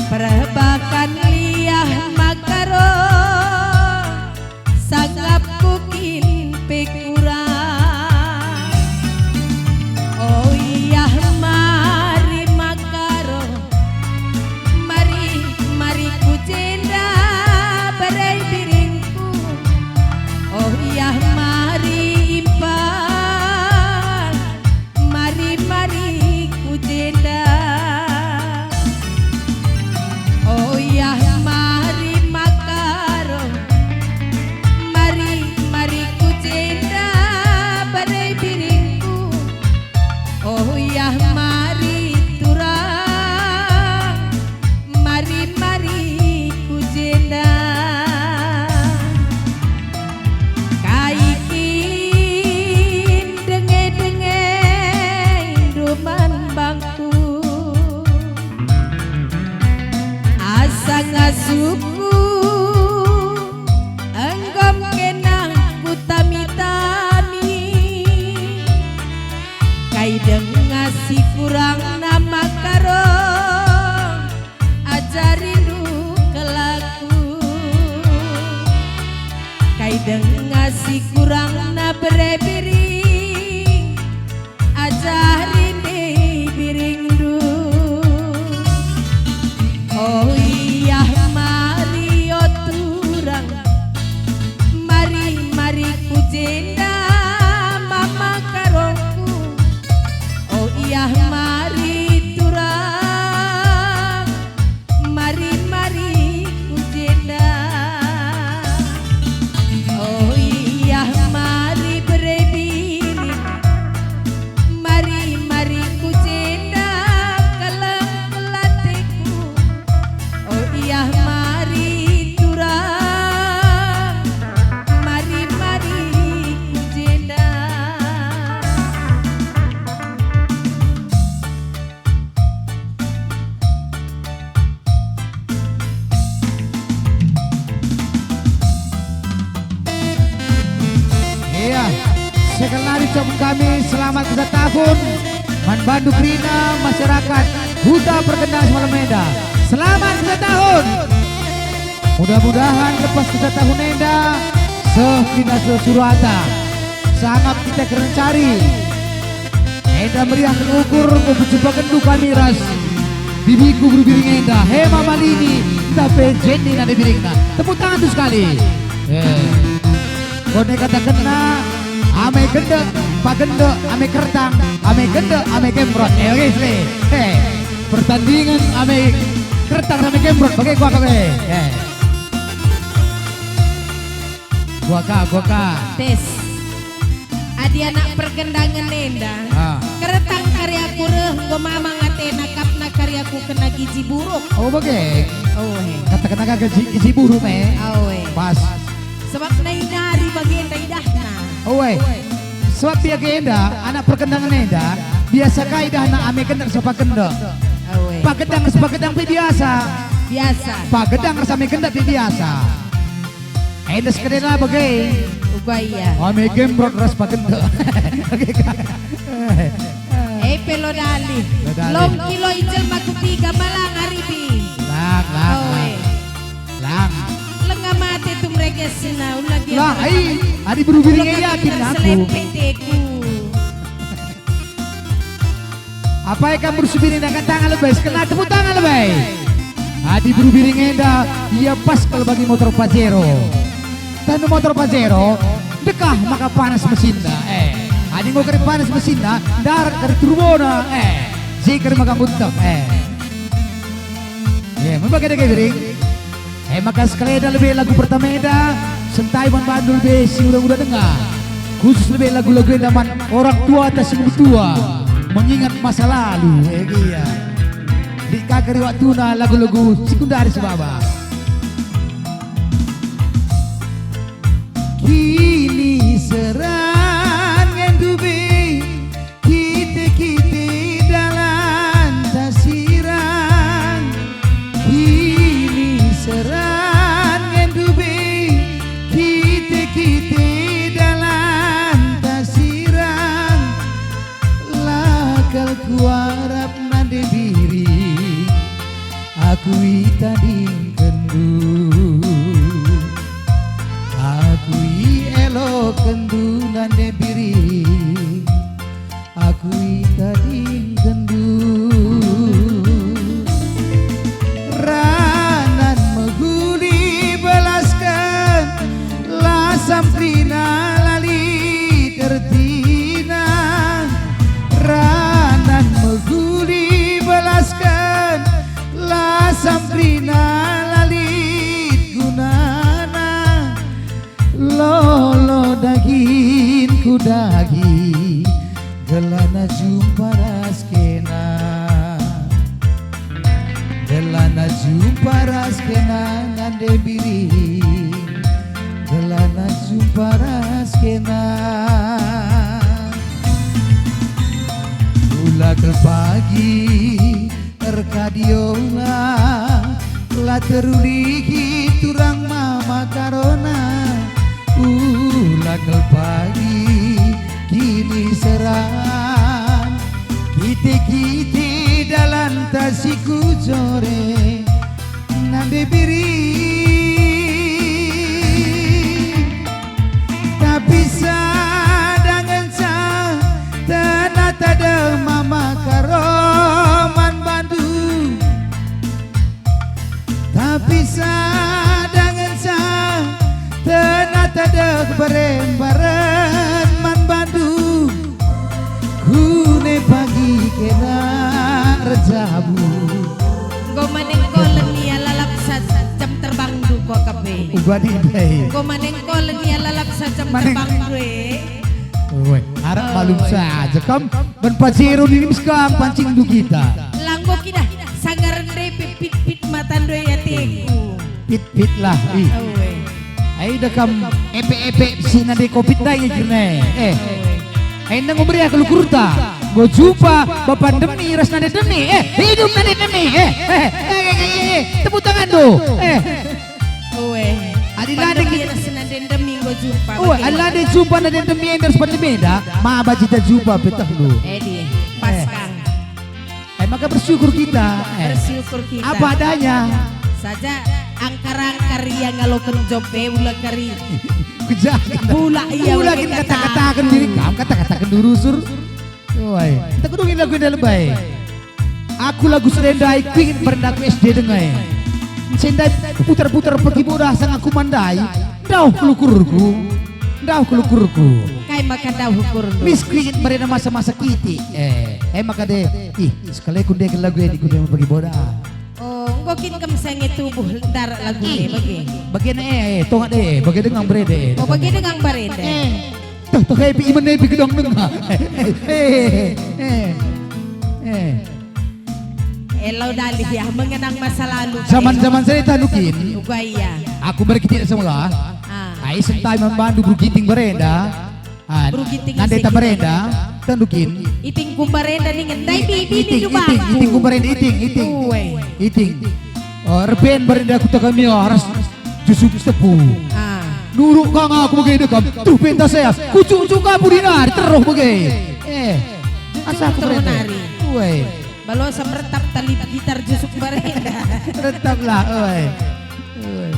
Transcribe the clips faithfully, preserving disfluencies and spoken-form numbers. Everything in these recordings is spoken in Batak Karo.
Perbakan liah maka ro, sangapku kin pe kurang. O iah mari maka ro, mari, mari ku jenda bere biringku. O iah mari impan, mari-mari ku jenda. O iah mari maka ro, mari-mari ku jenda bere biringku. O iah mari turang, mari-mari ku jenda. Kai kin denge-denge ndu man bangku? Asa ngasuhku enggo kena kutami-tami. Kai denga si kurangna maka ro, ajarindu kelaku. Kai denga si kurangna bere biring, ajari ndai biringndu. O iah mari o turang, mari, mari ku jenda mama karongku. O iah mari turang, mari-mari ku jenda. O iah mari bere biring, mari-mari ku jenda keleng kelateku. O iah mari turang, mari-mari ku jenda. Iya, sekali lagi ucapken kami selamat ulang tahun man bandu kerina masyarakat Huta Perkendang semalam enda. Selamat ulang tahun. Mudah-mudahan lepas ulang tahun enda seh kerina seh surata. Sangap kita kerina cari. Enda meriahken ukur enggo pejumpa gendu kami ras bibiku beru biring enda, Hema Malini, ntah pe Jenny nande biringna. Tepuk tangan tuh sekali. Eh. Kone katakenna, ame gendek, pa gendek, ame kertang, ame gendek, ame gemprot. Eh, oke, sele. Eh, pertandingan ame kertang ame gemprot, bage kuakap, eh. Eh. Kuakap, kuakap. Tes. Adi anak perkendangen enda, ah, kertang kari aku reh, enggo mamang atena, kapna kari aku kena gizi buruk. Oh, bage. Oh, he. Katakenna ka gizi, gizi buruk, eh. Oh, he. Pas. Sebab nai nari bagenda idahna. Oh, he. Sebab bagenda, anak perkendangen enda, biasa ka idahna ame gendek ras pa gendek. Oh, he. Pa gendek ras pa gendek pe biasa. Biasa. Pa gendek ras ame gendek pe biasa. Enda sekedena bage. Uga ia. Ame gemprot ras pa gendek. Eh, pe lo dali. Lo dali. Long kilo i jelma kupiga malang aribi. Lang, lang, oh, lang. Eh. Lang. Lenga mate tum regesna, ula dia. Lang, ai, adi beru biring e yakin aku. Selepet aku. Apai kam beru biring enda, angkat tangan lebe, sekena tepuk tangan lebe. Adi beru biring enda, ia pas kal bagi motor Pajero. Tanu motor Pajero, dekah maka panas mesinna. Eh, adi enggo kari panas mesinna, ndarat kari turbona. Eh, si kari maka nguntep. Eh. Eh, maka dage biring. E maka sekalenda lebe lagu pertama enda, sentai man bandu lebe si nguda-nguda denga. Khusus lebe lagu-lagu enda man orang tua ras si metua, mengingat masa lalu, e gia. Lit ka kari waktuna lagu-lagu si kundari si baba. Kiniseran ngendu be, kite-kite dalanta sirang, kiniseran ngendu be, kite-kite dalanta sirang. La kal kuarap nande biring, Kuitadingkenndu, aku ielokenndu nande biring, aku itadingkenndu. Ranan mehuli belasken, lasam kerina la lit ertina. Ranan mehuli belasken, lasam kerina la lit gunana. Lolo dagingku daging, gelana jumpa ras kena. Gelana jumpa ras kena nande biring, gelana jumpa ras kena. Ula kal pagi erkadiola, la terulihi turang mama karona. Ula kal pagi kiniseran, kite-kite dalanta si kujore nande biring. Tapi sada ngenca tenata deh mama karoman bandu. Tapi sada ngenca tenata deh beren-baren man bandu. Kune pagi kena erjabu. Enggo maneng kolen ia lalap sa jam terbang duko kape. Ubadi ndai. Enggo maneng kolen ia lalap sa jam Maneng. Terbang due. Woi, arah Oh, malum iya. Saja kam. Ben Pajero nini meskang pancing du kita. Langgo kidah sangaren ndai pe pit-pit mata ndoi ateku. Pit-pit lah, ih. Oe. Ai da kam epe-epe si nande covid ndai nge kerne. Eh. Oe. Ai nang memberi aku lukurta. Go jumpa bapa ndemi ras nande ndemi. Eh, hidup nande ndemi. Eh, eh, eh, eh, eh, eh. Tepuk tangan tu. Eh. Oe. Adi la Pandemi dek- ras nande ndemi enggo jumpa. Oe, bage. Ala de jumpa nande ndemi enda ras pandemi enda. Ma bajita jumpa peteh lu. Edi, pas Eh. kang. Eh, maka bersyukur kita. Eh. Bersyukur kita. Apa adanya. Saja angkar-angkar ia ngaloken jope ula kari. Kejak. Bula ia Ula kin kata-kataken diri kam, kata-kataken duru sur. Oi, tak kudungin lagu enda lebai. Aku lagu si ndai kuinget beren aku S D denga e. Si ndai kuputar-putar pegi bodah sanga ku mandai. Ndauh kelukurku. Ndauh kelukurku. Kai maka ndauh ukur? Mis kuinget beren masa-masa kitik. Eh, eh maka de. Ih, sekali ku ndeken lagu enda ku ndeken pegi bodah. Oh, enggo kin kam sange tubuh ndarat lagu e bage? Bage ne, eh, tonga de, bage denga beren de. Oh, bage denga beren de. Eh. Tuh, tuh, happy, imen happy gedong denga. Eh, eh, eh. Elo dalih ya, mengenang masa lalu. Zaman-zaman saya tanu kin. Uga iya. Aku berkitik semula. Ah. Ai sentai membandu Bru Ginting berenda. Ah, Bru Ginting nande isi ta kita berenda, berenda. Tanu kin. Iting ku berenda ningen. Ndai bibi Iting, ni iting, iting ku berenda, iting, iting. Uwe. Iting. Oh, reben berenda kuta kami, oh, ras Jusuk Sepu. Ah. Nuruk kang aku bage dekam, tuh pentas saya, kucuk-cuk kapu dinari, teroh bage. Eh, asa aku Terus berenda. Nari. Uwe. Balo asa meretap tali gitar Jusuk berenda. Retap lah, uwe. Uwe.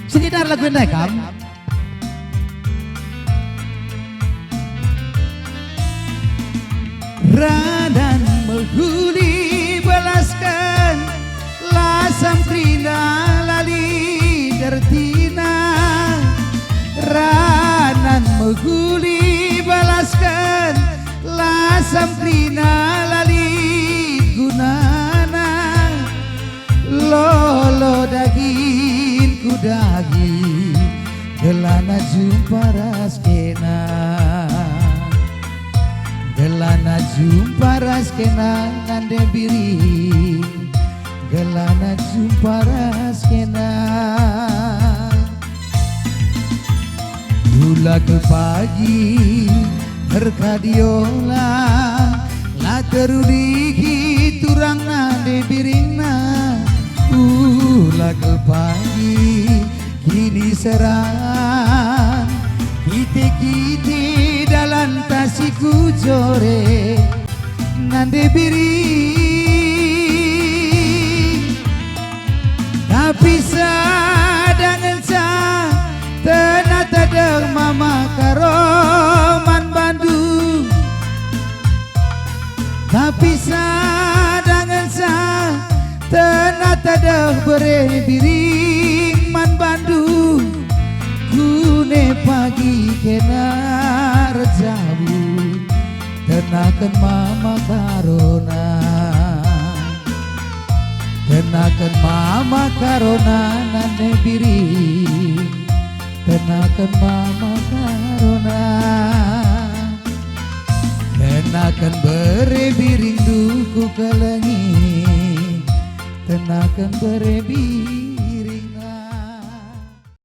Sekedar lagu enda kam. Ranan mehuli belasken, lasam kerina la lit ertina. Ranan mehuli belasken, lasam kerina la lit gunana. Lolo dagingku daging, gelana jumpa ras kena. Gelana jumpa ras kena nande biring, gelana jumpa ras kena. Ula kal pagi erkadiola, la terulihi turang nande biringna. Ula kal pagi kiniseran, kite-kite dalanta si kujore nande biring. Bisa dangenca tenata deh mama Karo man bandu. Tapi sadangenca tenata deh bere biring man bandu. Kune pagi kena erjabu, tenaken mama Karona. Tenaken mama Karona nande biring. Tenaken mama Karona. Kenaken bere biring duku kelengi. Kenaken bere biring.